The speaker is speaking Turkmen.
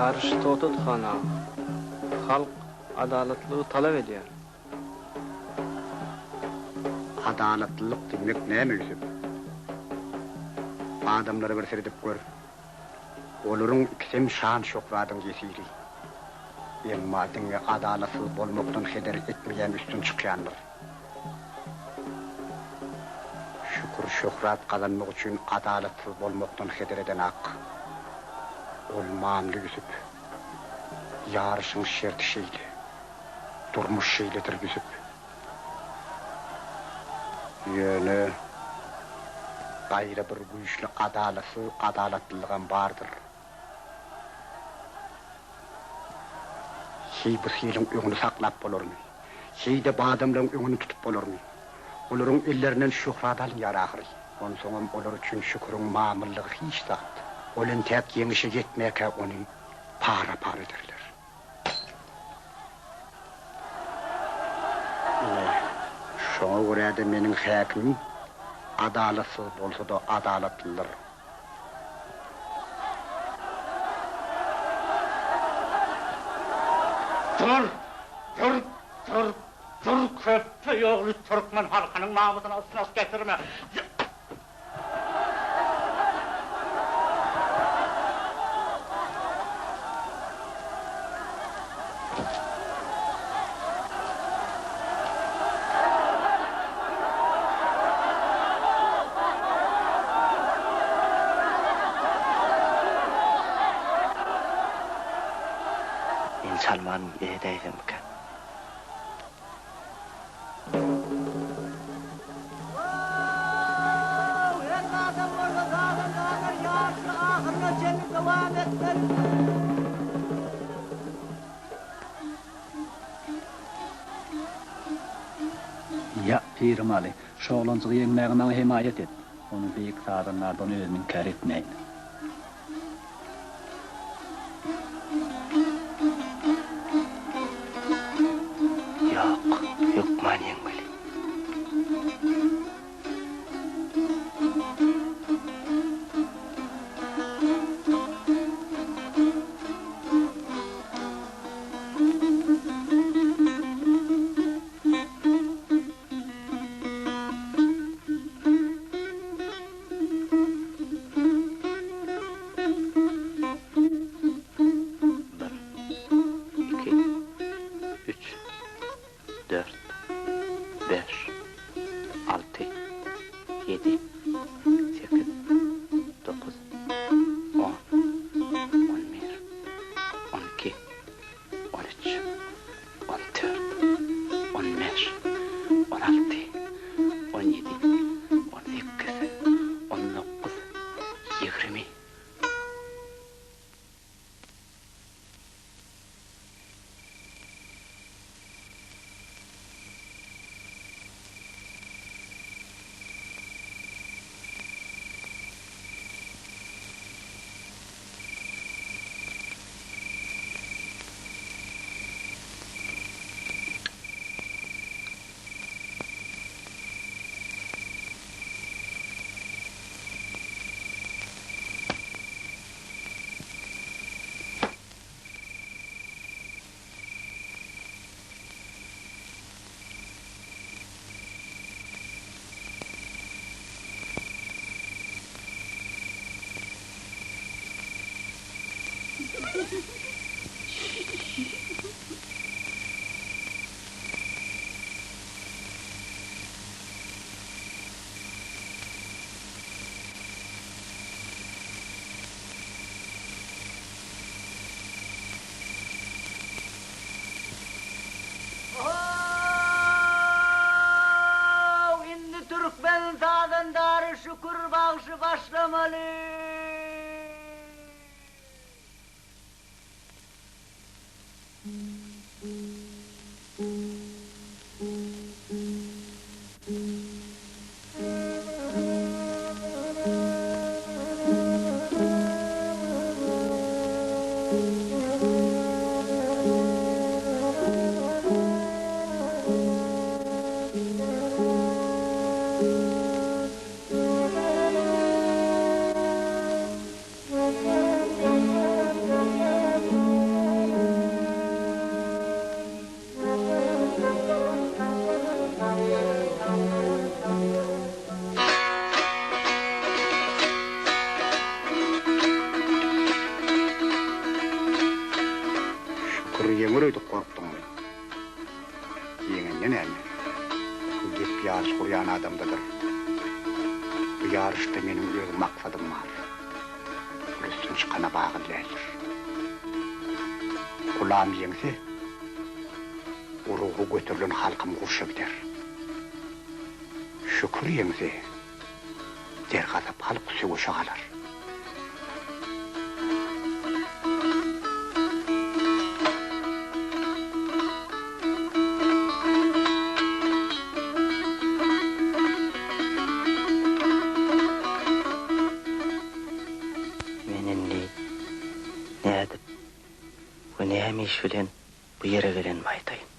Ýaryşy togtat han aga. Halk adalatlylygy talap edýär. Adalatlylyk diýmek näme Ýusup? Adamlara bir seredip gör. Olaryň ikisem şan-şöhradyň ýesiri. Emma diňe adalatsyz bolmakdan heder etmeýän üstün çykýandyr. Şükür şöhrat gazanmak üçin adalatsyz bolmakdan heder eden ak. Ol mamla Ýusup. Ýaryşyň şerti şeýle. Durmuş şeýledir Ýusup. Ýöne gaýra bir güýçli adalatsyz adalatlylygam bardyr. Heý bu siliň öňüni saklap bolarmy? Heý-de bu adamlaryň öňüni tutup bolarmy? Olaryň ellerinden şöhrat alynýar ahyry. Onsoňam olar üçin Şüküriň mamyllygy hiç zat. Ol entäk ýeňişe ýetmäkä ony para-para ederler. Ine, şoňa görä-de meniň häkimim adalatsyz bolsa-da adalatlydyr. Dur! Dur! Dur! Dur! Köpek ogly türkmen halkynyň namysyna ysnat getirme! El çalman edäýsemmikä? Woow! Hemme adam bolsa sazandarlar ýaryşy ahyryna çenli dowam etmeli. Ýa, Pirim Aly, şu oglanjygy ýeňmäge maňa hemaýat et. Onuň beýik sazandardygyny özüm inkär etmäýin. Ýok, hökman ýeňmeli. Bir, iki, üç, dört, beş, alty, ýedi, sekiz, dokuz, on, on bir, on iki, 13, 14, 15, 16, 17, 18, 19, 20. Ho-how! Indi türkmen sazandary Şükür bagşy başlamaly! gurýan adamdadyr. Bu ýaryşda meniň öz maksadym bar. Ol üstün çykana bagly däldir. Gulam ýeňse, ruhy göterilen halkym urşa gider. Şükür ýeňse, dergazap halk söweşe galar. Men indi nädip we näme iş bilen bu ýere gelenimi aýdaýyn.